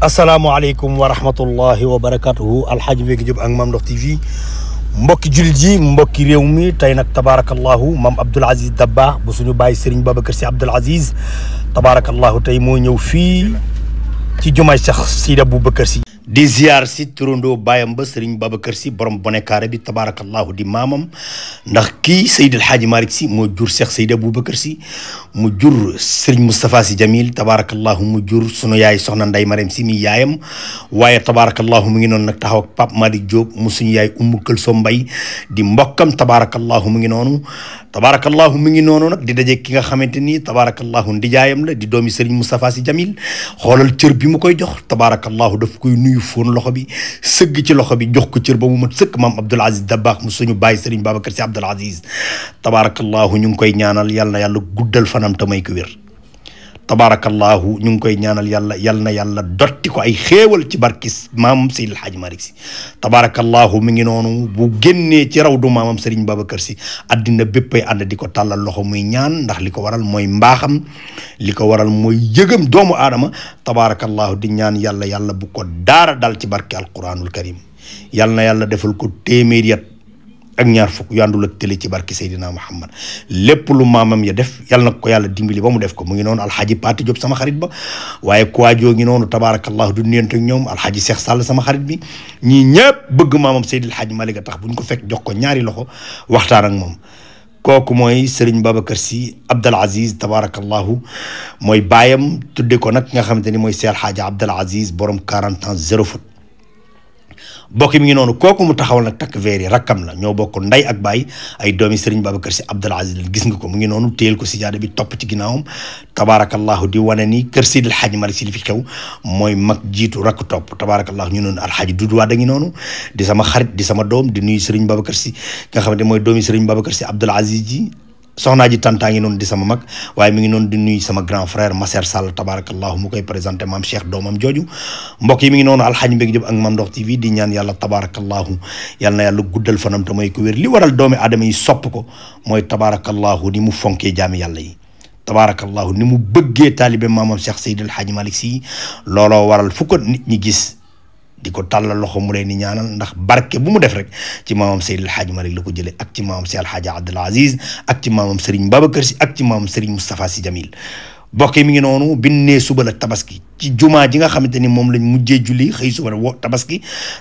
asalaamaaleykum wa rahmatullahi wa barakatuhu alxaaji Mbégi Diop ak Mame Ndokh TV mbokki jullit yi mbokki réew mi tey nag tabaarakallahu Mame Abdoul Aziz Dabakh bu suñu bàyyi Serigne Babacar Sy Abdoul Aziz tabaarakallahu tey moo ñëw fii ci jumaay Cheikh Seydi Aboubacar Sy di ziar si turandoo bàyyam ba Serigne Babacar Sy borom bonekaare bi tabaarakallahu di maamam ndax kii Seydi El Hadji Malick Sy moo jur Cheikh Seydi Aboubacar Sy mu jur Serigne Moustapha Sy Jamil tabaarakallahu mu jur sunu yaay soxna Ndeye Marème Sy mi yaayam waaye tabaarakallahu mu ngi noonu nag taxaw ak Pape Malick Diop mu suñu yaay Umu Këlsom Mbay di mbokkam tabaarakallahu mu ngi noonu tabaarakallahu mu ngi noonu nag di daje ki nga xamante ni tabaarakallahu ndijaayam la di doomi Serigne Moustapha Sy Jamil xoolal cër bi mu koy jox tabaarakallahu daf koy nuyu foon loxo bi sëgg ci loxo bi jox ko cër ba mu mat sëkk Mame Abdoul Aziz Dabakh mu suñu bàyyi Serigne Babacar Sy Abdoul Aziz tabaarakallahu ñu ngi koy ñaanal yàlla na yàlla guddal fanam te may ko wér tabaarakallahu ñu ngi koy ñaanal yàlla na yàlla dotti ko ay xéewal ci barkis maam Seydi El Hadji Malick Sy tabaarakallahu mi ngi noonu bu génnee ci raw du maamam Serigne Babacar Sy addina béppay ànd di ko tàllal loxo muy ñaan ndax li ko waral mooy mbaaxam li ko waral mooy yëgam doomu aadama tabaarakallahu di ñaan yàlla bu ko daara dal ci barke alquranul karim yàlla na yàlla defal ko téeméeri at ak ñaar fukk yu àndul ak télé ci barke Seydina Muhammad lépp lu maamam ya def yàlla na ko yàlla dimbali ba mu def ko mu ngi noonu alxaaji Pati Diop sama xarit ba waaye kuwaajoo ngi noonu tabaarakallahu du nuyante ak ñoom alxaaji Cheikh Sall sama xarit bi ñii ñëpp bëgg maamam Seydi El Hadji Malick a tax bu ñu ko fekk jox ko ñaari loxo waxtaan ak moom kooku mooy Serigne Babacar Sy Abdoul Aziz tabaarakallahu mooy baayam tudde ko nag nga xamante ni mooy Cheikh El Hadji Abdoul Aziz borom 40 ans 0 faute bokk mi ngi noonu kooku mu taxawal nag takk veer yi rakkam la ñoo bokk nday ak baay ay doomi Serigne Babacar Sy Abdoul Aziz gis nga ko mu ngi noonu téyel ko si jaada bi topp ci ginnaawam tabaarakallahu di wane ni kër Seydi El Hadji Malick Sy li fi xew mooy mag jiitu rakk topp tabaarakallahu ñu noonu alxaaji Doudou Wade ngi noonu di sama xarit di sama doom di nuyu Serigne Babacar Sy nga xamante mooy doomi Serigne Babacar Sy Abdoul Aziz ji soxnaa ji tantaa ngi noonu di sama mag waaye mi ngi noonu di nuyu sama grand frère Masser Sall tabaarakallahu mu koy présenté maam Cheikh doomam jooju mbokk yi mi ngi noonu alxaaji Mbégi Diop ak Mame Ndokh TV di ñaan yàlla tabaarakallahu yàlla na yàlla guddal fanam te mooy ko wér li waral doomi aadama yi sopp ko mooy tabaarakallahu ni mu fonkee jaami yàlla yi tabaarakallahu ni mu bëggee taalibe maamam Cheikh Seydi El Hadji Malick Sy looloo waral fu ko nit ñi gis di ko tàllal loxo mu leen di ñaanal ndax barke bu mu def rek ci maamam Seydi El Hadji Malick la ko jëlee ak ci maamam Seydi El Hadji Abdoul Aziz ak ci maamam Serigne Babacar Sy ak ci maamam Serigne Moustapha Sy Jamil bokk mi ngi noonu binnee suba la tabaski ci jumaa ji nga xamante ni moom lañ mujjee julli xëy suba la tabaski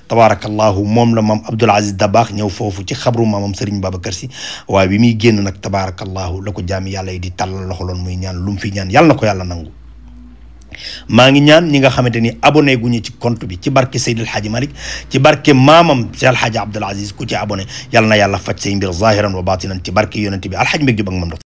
tabaarakallahu moom la Mame Abdoul Aziz Dabakh ñëw foofu ci xabru maamam Serigne Babacar Sy waaye bi muy génn nag tabaarakallahu la ko jaami yàlla yi di tàllal loxo loon muy ñaan lu mu fi ñaan yàlla na ko yàlla nangu maa ngi ñaan ñi nga xamante ni abonné guñu ci compte bi ci barke Seydi El Hadji Malick ci barke maamam Cheikh El Hadji Abdoul Aziz ku ci abonné yàlla na yàlla faj say mbir zahiran wa batinan ci barke yonent bi alxaaji Mbégi Diop ak Mame Ndokh